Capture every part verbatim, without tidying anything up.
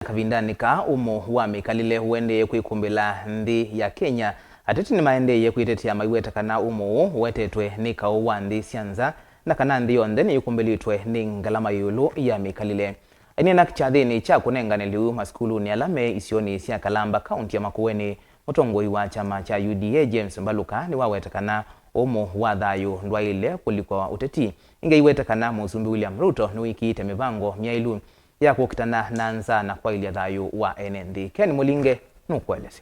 Kavindanĩ kaa ũmũ wa mĩkalĩle ũendee kwĩkũmbĩla nthĩ ya Kenya, ateti nĩmaendeeie kwĩtetea maiweta kana ũmũ ũũ ũetetwe nĩ kaũ wa nthĩ sya nza, na kana nthĩ yonthe nĩyĩkũmbĩlĩtwe nĩ ngalama ĩũlũ ya mĩkalĩle. Aineena kyathĩnĩ kya kũnengane lĩu masukulunĩ ala me isionĩ sya Kalamba, kaunti ya Makueni, mũtongoi wa kyama kya U D A James Mbaluka nĩwaweta kana ũmũ wa thayũ ndwaĩle kũlikwa ũteti. Ĩngĩ aiweta kana Mũsumbĩ William Ruto nĩwĩkĩĩte mĩvango myaĩlu ya kũkitana na nzaa na kwaĩlya thayũ wa ene nthĩ. Ken Mũlinge nũkũelesya.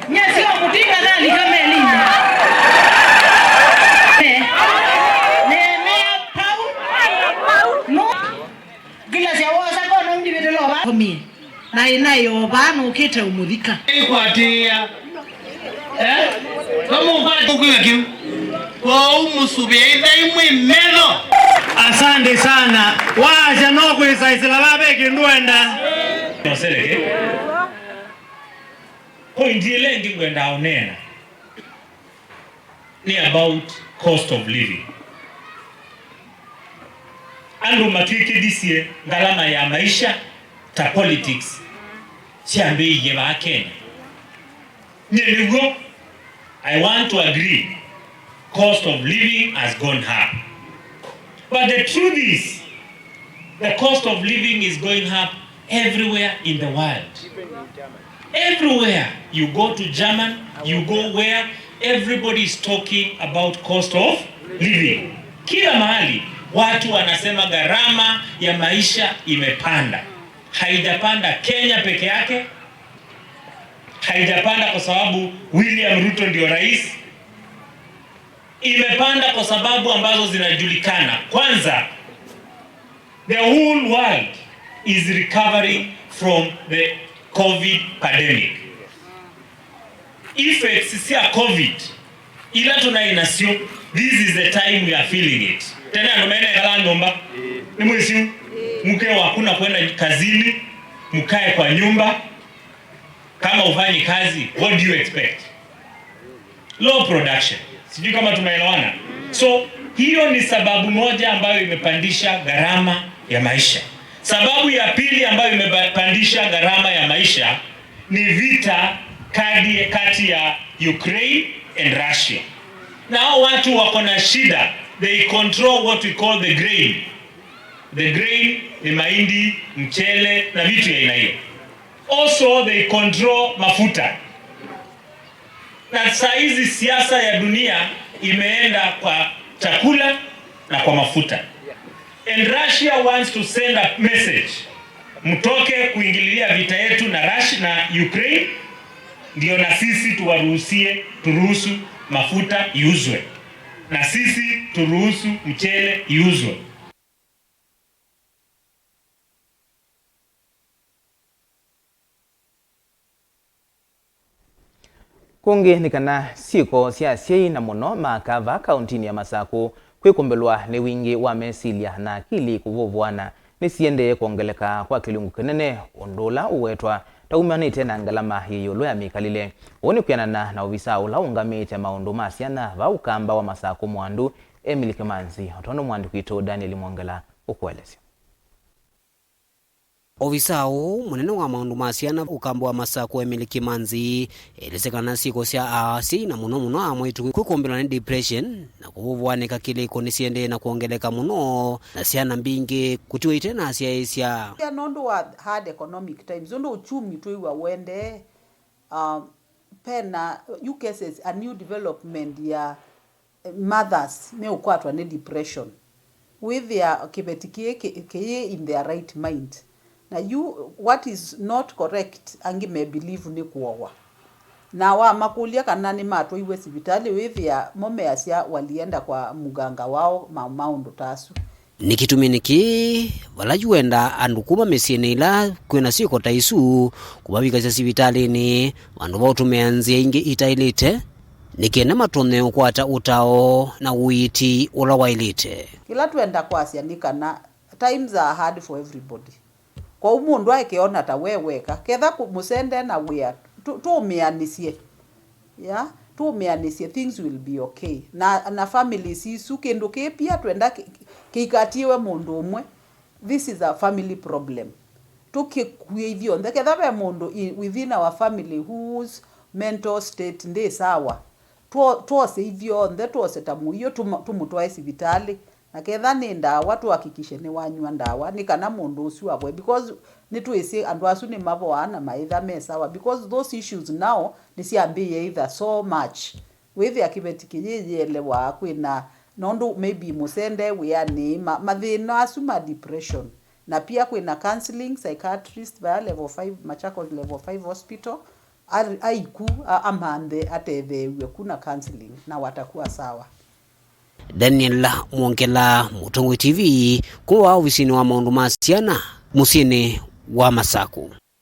Nyasio kũtinga nalika melinĩ. Eh. Nemea pau. No. Ngila sya wosa kono ndivitilo va. Komi. Na ĩnaĩ o vaa nũkĩte ũmũthika. Ĩkwatĩĩa. Eh? Kamũkwatĩ kũkwĩka kĩu. Kwoou mũsuvĩe ĩthai mwĩ metho. Asante sana. Waasya no kwĩsaĩsĩla vaa ve kĩndũ wenda. Noseleke. Point ĩla ĩngĩ ngwendaa ũneena nĩ about cost of living. Andũ matw'ĩkĩthisye ngalama ya maisha ta politics syambĩĩie vaa Kenya. Nyie nĩw'o, I want to agree, cost of living has gone up. But the truth is, the cost of living is going up everywhere in the world. Everywhere you go to German, you go where, everybody is talking about cost of living. Kila mahali watu wanasema gharama ya maisha imepanda. Haijapanda Kenya peke yake, haijapanda kwa sababu William Ruto ndio rais. Imepanda kwa sababu ambazo zinajulikana. Kwanza, the whole world is recovering from the covid pandemic. Effects cia covid ila tunaĩ nasyo, this is the time we are feeling it. Tene andũ menekala nyũmba, nĩ mwĩsyu, mke waku na kwenda kazini, mkae kwa nyumba. Kama ufanyi kazi, what do you expect? Low production. Sijui kama tumeelewana. So, hiyo ni sababu moja ambayo imepandisha gharama ya maisha. Sababu ya pili ambayo imepandisha gharama ya maisha ni vita kadi-, kati ya Ukraine and Russia. Na hao watu wako na shida, they control what we call the grain. The grain ni mahindi, mchele na vitu ya aina hiyo. Also, they control mafuta. Na saa hizi siasa ya dunia imeenda kwa chakula na kwa mafuta. And Russia wants to send a message, mtoke kuingililia vita yetu na Russia na Ukraine, ndio na sisi tuwaruhusie, turuhusu mafuta iuzwe, na sisi turuhusu mchele iuzwe. Kũngĩ nĩ kana syĩko sya asyai, na mũno ma aka vaa kaũntinĩ ya Masakũ, kwĩkũmbĩlwa nĩ wingĩ wa mesilya na akili kũvũvũana nĩsiendee kwongeleka kwa kĩlungu kĩnene, ũndũ ũla ũwetwa ta umanĩte na ngalama yĩ ĩũlũ ya mĩkalĩle. Ũũ nĩ kwĩanana na ovisaa ũla ũũngamĩte maũndũ ma syana vaa Ũkamba wa Masakũ Mwandu, Emily Kĩmanzi, o tondũ mwandĩki witũ Daniel Mwongela ũkũelesya. Ovisaa ũũ mũnene wa maũndũ ma syana Ũkamba wa Masakũ Emily Kĩmanzi elesya kana syĩko sya asyai na mũno mũno amwaitũ kwĩkũmbĩlwa nĩ depression na kũvũvũanĩka kĩlĩko nĩsiendee na kwongeleka mũno, na syana mbingĩ kũtiwa ite na asyaĩĩsya. Nũndũ wa hard economic times, ũndũ uchumi twĩw'a ũendee, um, pena, you cases, a new development ya, eh, mothers meũkwatwa nĩ depression. Wĩthĩa kĩveti kĩĩ kĩ-, kĩyĩ in their right mind. Na you, what is not correct, angĩ me believe nĩ kũowa. Na wamakũlya kana nĩmatwaiwe sivitalĩ, wĩthĩa mo measya walienda kwa mganga wao ma maũndũ ta asu. Nĩ kĩtumi nĩkĩ vala yu wendaa andũ kuma mĩsyĩnĩ ila kwĩna syĩko ta isu kũmavikasya sivitalĩnĩ vandũ va ũtũmĩa nzĩa ingĩ itaĩlĩte, nĩ kenda matonye ũkwata ũtao na ũiiti ũla waĩlĩte. Kĩla twenda kwasya nĩ kana times are hard for everybody. Kwoou mũndũ akeona ta we weka. Ketha kũ-, mũsende na wĩa, tũ-, tũũmĩanĩsye. Yeah, tũũmĩanĩsye, things will be okay. Na, na families isu, kĩndũ kĩĩ pia twenda kĩ-, kĩ-, kĩikatiĩwe mũndũ ũmwe. This is a family problem. tũkĩkue ithyonthe. Ketha ve mũndũ i- within our family whose mental state ndĩ sawa, two- twose ithyonthe, twose ta mũio, tũma- tũmũtwae sivitalĩ. Na ketha nĩ ndawa, tũhakikishe nĩwanyua ndawa, nĩ kana mũndũ ũsu avoe, because nĩtwĩsĩ andũ asu nĩmavoaa na maĩtha me sawa, because those issues now nĩsyambĩĩe either so much. Wĩthĩa kĩveti kĩyĩyĩelewa kwĩna, nondũ maybe mũsende wĩanĩ, ma- mathĩna asu ma depression. Na pia kwĩna counseling psychiatrist vaya level five, Machakos level five hospital, a- aiku a- amanthe atetheew'e ku na counseling na watakuwa sawa. Daniel Mwongela, Mũtongoi T V, kuma ovisinĩ wa maũndũ ma syana mũsyĩnĩ wa Masaku.